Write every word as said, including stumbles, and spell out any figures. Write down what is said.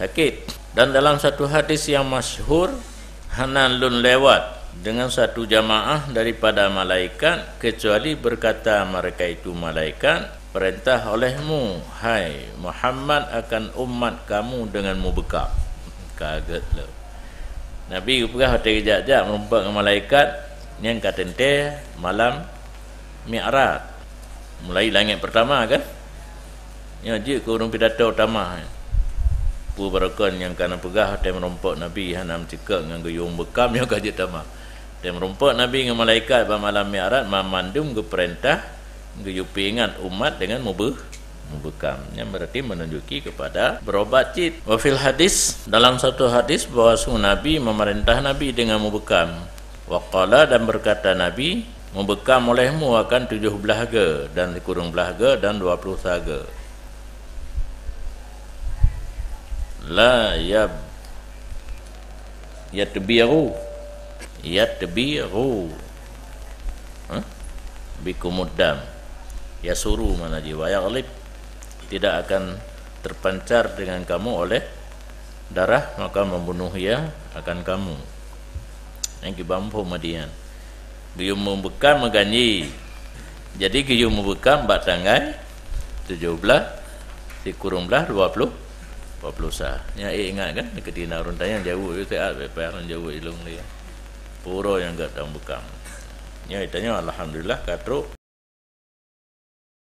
sakit. Dan dalam satu hadis yang masyhur, hana lôn lewat dengan satu jamaah daripada malaikat, kecuali berkata mereka itu malaikat, "Perintah olehmu, hai Muhammad, akan umat kamu dengan mubekam." Kaget lom. Nabi geupeugah watée geujak-jak meurumpok ngon malaikat, nyan ka teuntée malam Mi'raj. Mulai langét pertama kan? Nyoe jeuet keu ureuëng pidato tamah. Peue barokon nyang ka na peugah watée meurumpok Nabi hana meucukop ngon geuyue mubekam, nyoe ka jeuet tamah. Watée meurumpok Nabi ngon malaikat bak malam Mi'raj, mamandum geupeurintah geuyue peuingat umat dengan mubeuh mubekam. Nyan berarti menunjuki kepada berobat cit. Wa fil hadis, dalam satu hadis bahwa sungguh Nabi memerintah Nabi dengan mubekam. Wa qala, dan berkata Nabi, "Mubekam olehmu akan tujoh blaih ge, dan sikureueng blaih ge, dan dua puluh sa ge." La yab-, yatbiru. Yatbiru. Hah? Bikumud dam. Yasuru mana ji, wa yaghlib. Tidak akan terpancar dengan kamu oleh darah, maka membunuh ia akan kamu. Nyang kiban phom madian. Geuyue mubekam meuganji. Jadi geuyue mubekam bak tanggai tujoh blaih, sikureueng blaih, dua puluh, dua puluh sa. Nyan ék ingat kan, keudina ureuëng tanyong jaweueb, siat, payah lôn jaweueb ilong lé. Pura nyang gata mubekam. Nyoe tanyoe alhamdulillah ka trok